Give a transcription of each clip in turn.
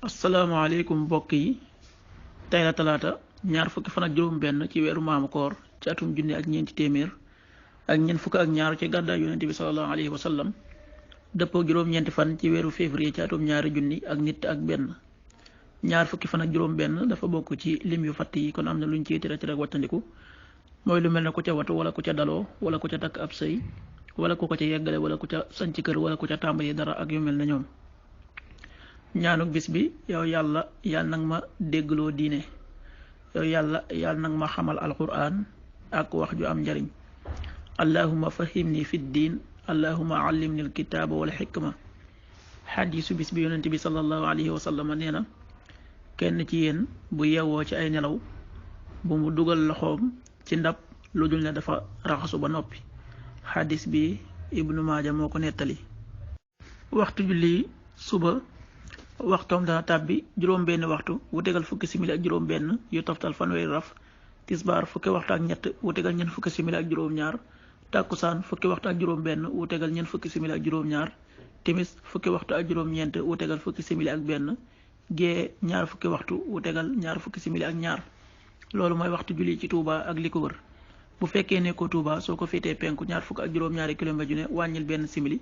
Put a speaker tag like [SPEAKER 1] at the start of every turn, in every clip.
[SPEAKER 1] asalaamaaleykum mbokk yi tey la talaata ñaar fukki fan ak juróom benn ci weeru maamu koor ci atum junni ak ñeenti téeméer ak ñeent fukk ak ñaar ci gàddaay yonent bi sallallahu alayhi wa sallam dëppoo juróom-ñeenti fan ci weeru février ci atum ñaari junni ak nit ak benn ñaar fukki fan ak juróom benn dafa bokk ci lim yu fatt yi kon am na luñ ciy tere rek wattandiku mooy lu mel ne ku ca watu wala ku ca daloo wala ku ca takk ab sëy wala ku ko ca yeggale wala ku ca sanc kër wala ku ca tàmbali dara ak yu mel ne ñoom ñaanuk bis bi yow yàlla nag ma déggloo diine yow yàlla nag ma xamal alquran ak wax ju am njariñ allahuma fahimni fi diin allahuma allimni alkitaaba wal xikma xadiisu bis bi yonent bi sallallahu alayhi wa sallam nee na kenn ci yéen bu yewwoo ci ay nelaw bu mu dugal loxoom ci ndab lu dul ne dafa raxasu ba noppi xadis bi ibnu maaja moo ko nettali waxtu julli suba waxtoom dana tàbbi juróom benn waxtu wu tegal fukki simili ak juróom benn yu toftal fanweeri raf tisbaar fukki waxtu ak ñett wu tegal ñeent fukki simili ak juróom ñaar tàkkusaan fukki waxtu ak juróom benn wu tegal ñeent fukki simili ak juróom ñaar timis fukki waxtu ak juróom ñeent wu tegal fukki simili ak benn gee ñaar fukki waxtu wu tegal ñaar fukki simili ak ñaar loolu mooy waxtu julli ci Touba ak li ko wër bu fekkee nekkoo Touba soo ko féetee penku ñaar fukk ak juróom-ñaari kilomètre ju ne wàññil benn simili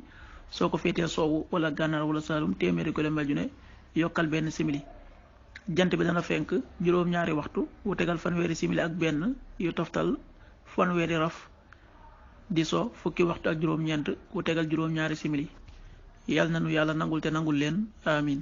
[SPEAKER 1] soo ko féetee soowu wala gànnaar wala saalum téeméeri kilomètre ju ne yokkal benn simili jant bi dana fenk juróom-ñaari waxtu wu tegal fanweeri simili ak benn yu toftal fanweeri raf di so fukki waxtu ak juróom-ñeent wu tegal juróom-ñaari simili yàlla na nu yàlla nangul te nangul leen amin